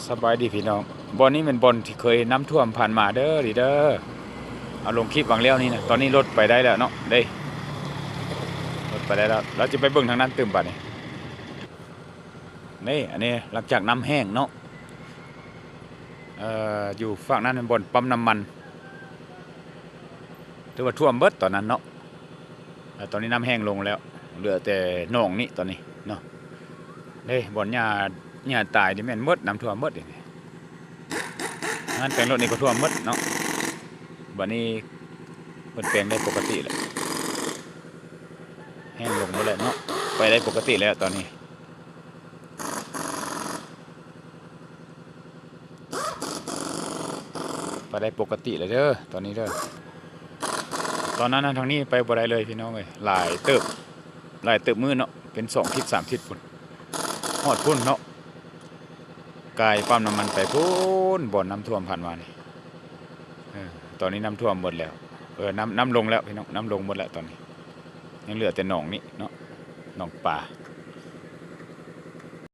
ສະບາຍດີພີ່ນ້ອງ, ບ່ອນນີ້ແມ່ນບ່ອນທີ່ເຄີຍນ້ຳຖ້ວມຜ່ານມາເດີ ນີ້ເດີ. ເອົາລົງຄລິບຫວ່າງແລ້ວນີ້ນະ. ຕອນນີ້ລົດໄປໄດ້ແລ້ວເນາະ ເດ້ ລົດໄປໄດ້ແລ້ວ. ລາວຈະໄປເບິ່ງທາງນັ້ນຕື່ມບາດນີ້. ນີ້ ອັນນີ້ຫຼັງຈາກນ້ຳແຫ້ງເນາະ, ເອີ ຢູ່ຟາກນັ້ນແມ່ນບ່ອນປ້ຳນ້ຳມັນ, ຖືວ່າຖ້ວມເບິດຕອນນັ້ນເນາະ. ແລ້ວຕອນນີ້ນ້ຳແຫ້ງລົງແລ້ວ, ເຫຼືອແຕ່ໜອງນີ້ຕອນນີ້ເນາະ. ເດ້ ບ່ອນຫຍ້າ ຫຍ້າຕາຍນີ້ແມ່ນໝົດ, ນ້ຳຖ້ວມໝົດນີ້. ງານແປງລົດນີ້ກໍຖ້ວມໝົດເນາະ. ບາດນີ້ເພິ່ນແປງໄດ້ປົກກະຕິແລ້ວ, ແຫ້ງລົງໝົດແລ້ວເນາະ, ໄປໄດ້ປົກກະຕິແລ້ວຕອນນີ້. ໄປໄດ້ປົກກະຕິແລ້ວເດີ ຕອນນີ້ເດີ. ຕອນນັ້ນທາງນີ້ໄປບໍ່ໄດ້ເລີຍພີ່ນ້ອງເອີຍ, ຫຼາຍເຕີບ ຫຼາຍເຕີບມື້ເນາະ, ເປັນສອງທິດສາມທິດພຸ້ນ ຮອດພຸ້ນເນາະ. ກາຍປ້ຳນ້ຳມັນໄປພຸ້ນ ບ່ອນນ້ຳຖ້ວມຜ່ານມານີ້. ເອີ ຕອນນີ້ນ້ຳຖ້ວມໝົດແລ້ວ, ເອີ ນ້ຳ ນ້ຳລົງແລ້ວພີ່ນ້ອງ, ນ້ຳລົງໝົດແລ້ວຕອນນີ້. ຍັງເຫຼືອແຕ່ໜອງນີ້ເນາະ, ໜອງປາ.